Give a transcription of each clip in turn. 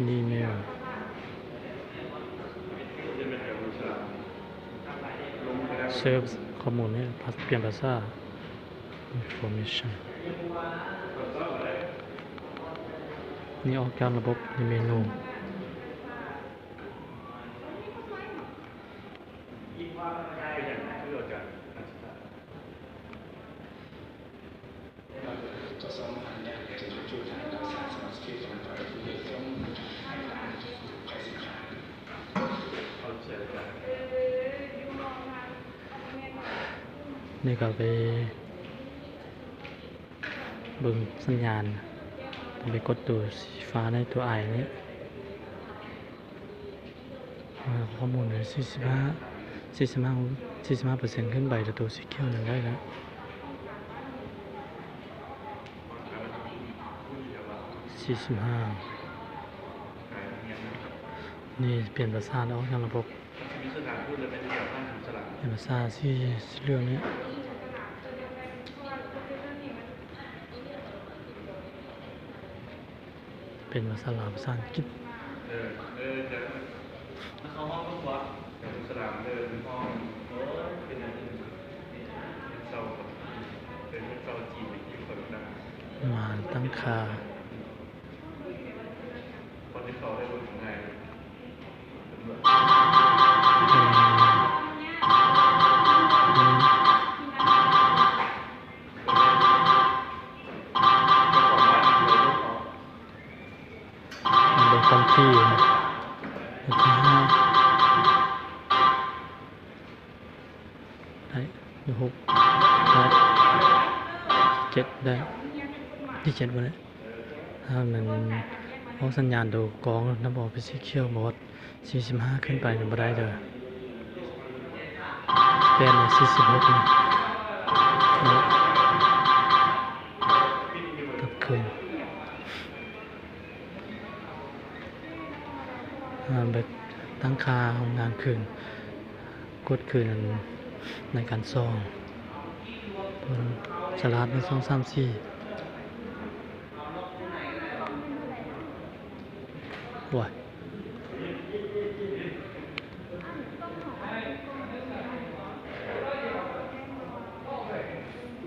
ນີ້ແມ່ນເສີບຂໍ້ມູນໃຫ້ປ່ຽນພາສາ Information ນີ້ອອກຈາກລະບົບ ໃນເມນູ. ນີ້ກໍໄປເບິ່ງສັນຍານ ຕ້ອງໄປກົດໂຕສີຟ້າໃນໂຕ I ນີ້. ອາ ຂໍ້ມູນໃນສີ່ສິບຫ້າ ສີ່ສິບຫ້າ ສີ່ສິບຫ້າເປີເຊັນຂຶ້ນໄປ ແລ້ວໂຕສີຂຽວນັ້ນໄດ້ແລ້ວ ສີ່ສິບຫ້າ. ນີ້ປ່ຽນພາສາແລ້ວ ອອກຈາກລະບົບ ເປັນພາສາສີ ສີເຫຼືອງນີ້. ເປັນພາສາລາວ ພາສາອັງກິດ. ມາຕັ້ງຄ່າ. ເບິ່ງຄວາມຖີ່ ໄດ້ ຫົກ ໄດ້ ເຈັດ ໄດ້ ເຈັດບໍ່ໄດ້. ຖ້າມັນອອກສັນຍານໂຕກອງນຳອອກເປັນສີຂຽວບອດ ສີ່ສິບຫ້າຂຶ້ນໄປນີ້ບໍ່ໄດ້ເດີ. ແປດ ສີ່ສິບຫົກນີ້ ກັບຄືນ ອາ ແບບຕັ້ງຄ່າຂອງງານຄືນ ກົດຄືນໃນການສ່ອງ ສະຫຼາດ ໜຶ່ງ ສອງ ສາມ ສີ່. ໂອ້ຍ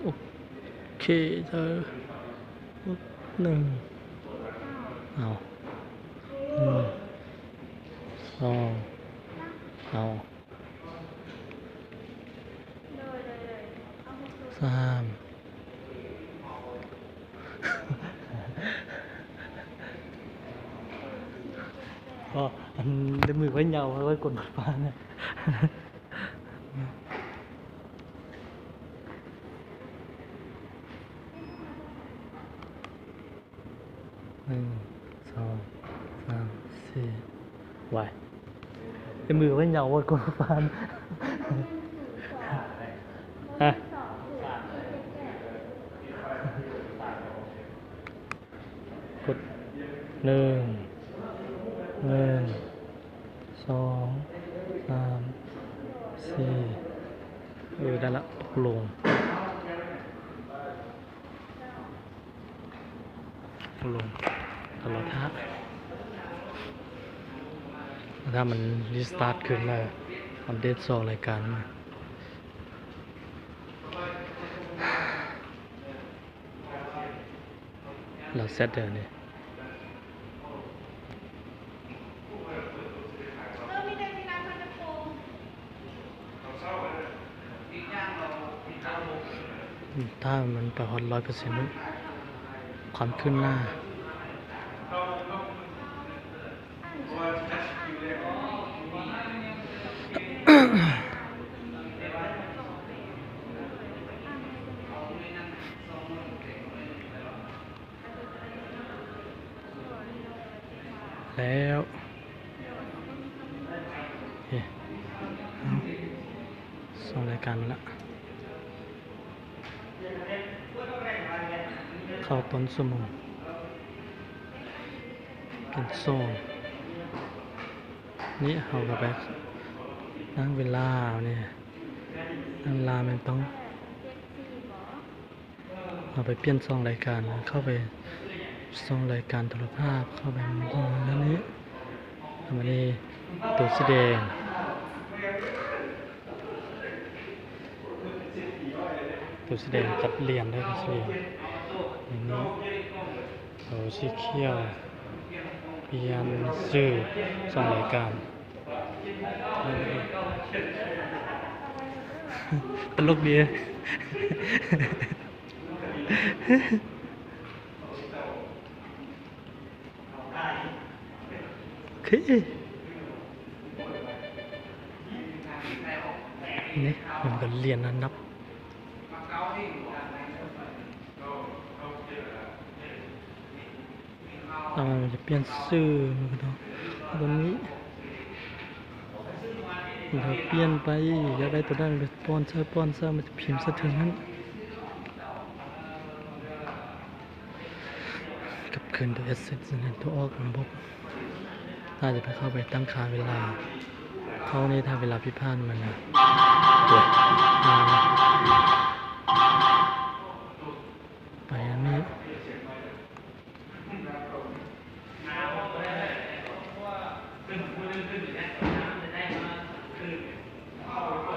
ໂອເຄເດີ ໜຶ່ງ ເອົາ ໜຶ່ງ ສອງ ເອົາ ສາມ ກໍອັນ ເລັບມືໄວ້ຍາວ ໄວ້ກົນໝາກຟານ. ໜຶ່ງ ສອງ ສາມ ສີ່ ວາຍ ເອັມມືໄວ້ຍາວ ໂອ້ຍ ກົນຟານ ຮະ ກົດ ໜຶ່ງ ໜຶ່ງ ສອງ ສາມ ສີ່ ເອີ ໄດ້ລະ ຕົກລົງ. ລົງ ຖ້າ ຖ້າມັນຣີສະຕາດຄືນມາ ອັບເດດສອງລາຍການມາ ແລ້ວເຊັດເດີນີ້. ຖ້າມັນໄປຮອດຮ້ອຍເປີເຊັນ ຄວາມຄືນໜ້າ ແລ້ວ ເອີ ເອົາ ສອງລາຍການມາລະ ເຂົ້າຕົ້ນຊົ່ວໂມງ ເປັນສອງ ນີ້ເຮົາກໍໄປຕັ້ງເວລານີ້ ຕັ້ງເວລາແມ່ນຕ້ອງ ເຮົາໄປປ່ຽນສອງລາຍການ ເຂົ້າໄປ ສອງລາຍການໂທລະພາບເຂົ້າໄປເບິ່ງເລື່ອງນີ້. ອັນນີ້ໂຕສີແດງ ໂຕສີແດງຕັດລຽນເດີ ໂຕສີແດງ. ອັນນີ້ໂຕສີຂຽວ ປ່ຽນຊື່ສອງລາຍການ. ຕະຫຼົກດີ. ໂອເຄ ນີ້ມັນກໍລຽນອັນດັບ ອ່າ ຈະປ່ຽນຊື່ ມັນກໍຕ້ອງ ຕົວນີ້ ມັນກໍປ່ຽນໄປ ຢາກໄດ້ຕົວໃດ ມັນກໍປ້ອນໃສ່ ປ້ອນໃສ່ ມັນຈະພິມໃສ່ເທິງຫັ້ນ. ກັບຄືນໂຕເອັສເຊັດ ໂຕອອກລະບົບ ຖ້າຈະໄປເຂົ້າໄປຕັ້ງຄ່າເວລາ ເຂົ້ານີ້ ຖ້າເວລາຜິດພາດມັນນະ ໂອ້ຍ ໄປອັນນີ້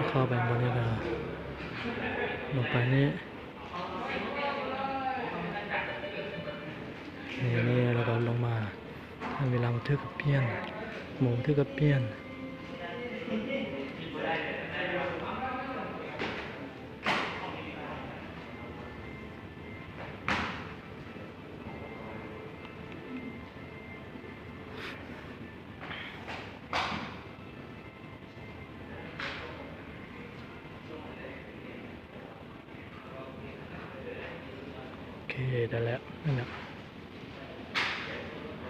ເຂົ້າໄປບໍ່ໄດ້ເດີ ລົງໄປນີ້ ນີ້ ນີ້ ແລ້ວກໍລົງມາ ເວລາມັນຖືກກັບປ່ຽນ ໝູຖືກກັບປ່ຽນ. ໂອເຄ ໄດ້ແລ້ວ ນັ້ນແຫຼະ